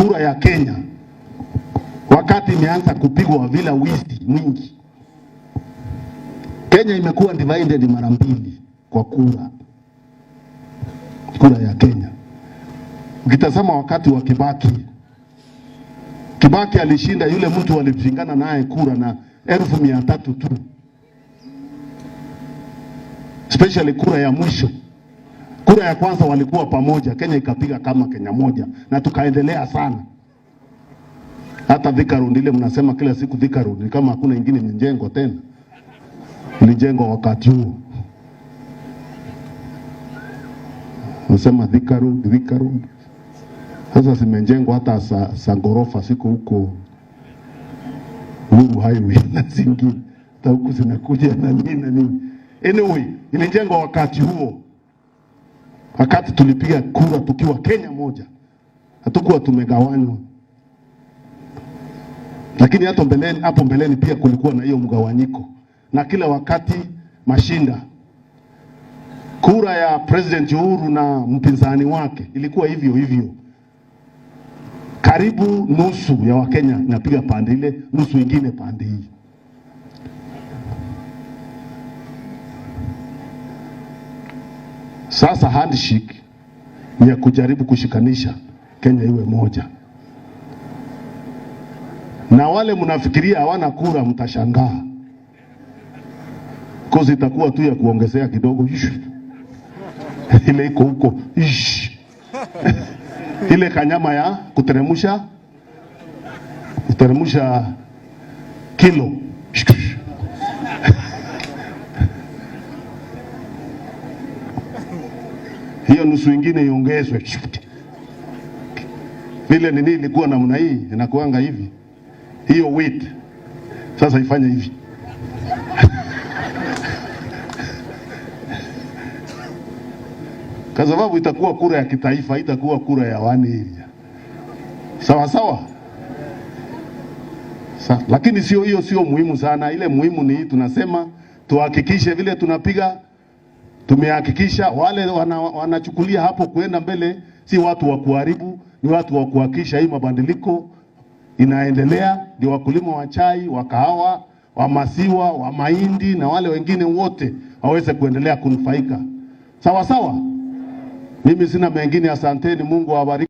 Kura ya Kenya wakati imeanza kupigwa bila wizi mwingi. Kenya imekuwa divided mara mbili kwa kura, kura ya Kenya. Ukitazama wakati wa Kibaki, Kibaki alishinda yule mtu alipingana naye kura na 300,000 tu, especially kura ya mwisho. Kura ya kwanza walikuwa pamoja, Kenya ikapiga kama Kenya moja na tukaendelea sana. Hata Thika Road ile mnasema kila siku Thika Road, ni kama hakuna ingine imejengwa tena, ilijengwa wakati huo. Nasema Thika Road, Thika Road. Sasa zimejengwa hata sa ghorofa siko huko Uhuru Highway na zingine hata huku zinakuja na nini na nini. Anyway, ilijengwa wakati huo, wakati tulipiga kura tukiwa Kenya moja, hatukuwa tumegawanywa. Lakini hata mbeleni, hapo mbeleni pia kulikuwa na hiyo mgawanyiko, na kila wakati mashinda. Kura ya President Uhuru na mpinzani wake ilikuwa hivyo hivyo, karibu nusu ya Wakenya inapiga pande ile, nusu ingine pande hii. Sasa handshake ni ya kujaribu kushikanisha Kenya iwe moja, na wale mnafikiria hawana kura, mtashangaa kozi itakuwa tu ya kuongezea kidogo ile iko huko ile kanyama ya kuteremusha kilo hiyo nusu ingine iongezwe. Vile nini ilikuwa namna hii inakuanga hivi, hiyo weight sasa ifanye hivi kwa sababu itakuwa kura ya kitaifa, itakuwa kura ya one area. Sawa sawa. Lakini sio hiyo, sio muhimu sana. Ile muhimu ni hii, tunasema tuhakikishe vile tunapiga, tumehakikisha wale wanachukulia hapo kuenda mbele si watu wa kuharibu, ni watu wa kuhakikisha hii mabadiliko inaendelea, ndio wakulima wa chai, wa kahawa, wa maziwa, wa mahindi na wale wengine wote waweze kuendelea kunufaika. Sawa sawa. Mimi sina mengine, asanteni. Mungu awabariki.